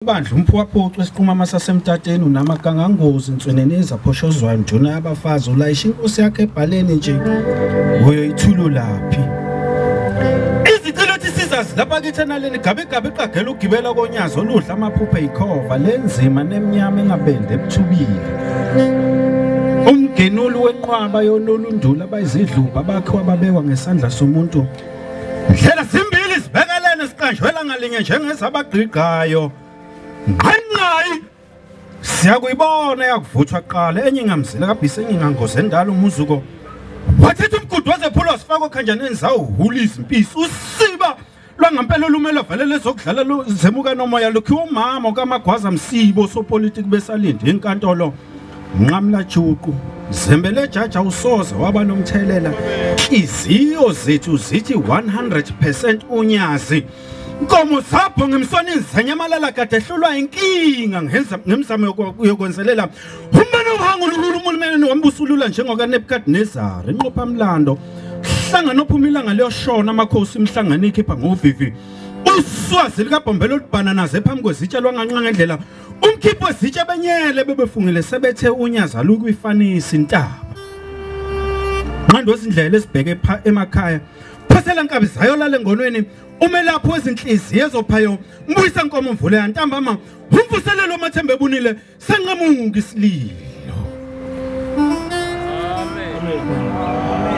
Bandla umphuwaphucu esiqhumama sasemtateni unamagangangozi insweneneza phoshozwayo mjuna yabafazi ulayisha inkosi yakhe ebhaleni nje uyoyithululaphi izicelo thi sizazi lapha kithi naleni gabe gabe qagela ugibela konyazi oludla amaphupho eyikhova lenzima nemnyama engabende ebuthubile umgenuli wenqwaba yonolundula abayizidlubha abakhiwa babekwa ngesandla somuntu ndlela zimbili sibekelene siqanjwela ngalinye njengezabagqigqayo nqanqayi siyakuyibona yakuvuthwa kuqala enye ingamzila kabhisa enye ingangozi endala umuzuko wathetha umgudu wazephulwa sifakwe khanjaneni zawuhula izimpisi usiba lwangampela olumela vele lezokudlala zemuka nomoya lokhiwa umama kamagwaza msibo sopolitiki besalinde inkantolo nqamla juqu zembele jaja usoze waba nomthelela inhliziyo zethu zithi 100% unyazi Nkomo zapho ngemsonini zanyamalala kade ehlulwa inkinga ngemizamo yokwenzelela umbane uhangululula umulumeni wambusulula njengoka Nebuchadnezzar inqopha mlando hlangana ophuma ilanga liyoshona amakhosi imhlangano ikhipha ngovivi uswazi likabhombela olubhananaze phambi kwezitsha lwanganxa ngendlela umkhipho wezitsha benyele bebefungile sebethe unyaza lukwifanisi intaba nqando wezindlela esibheke emakhaya phosela nkabi zayolala engonweni umelaphi wezinhliziyo ezophayo mbuyisa nkomo mvula yantambama umvuselelo amathembe ebunile senqamuka isililo. Amen.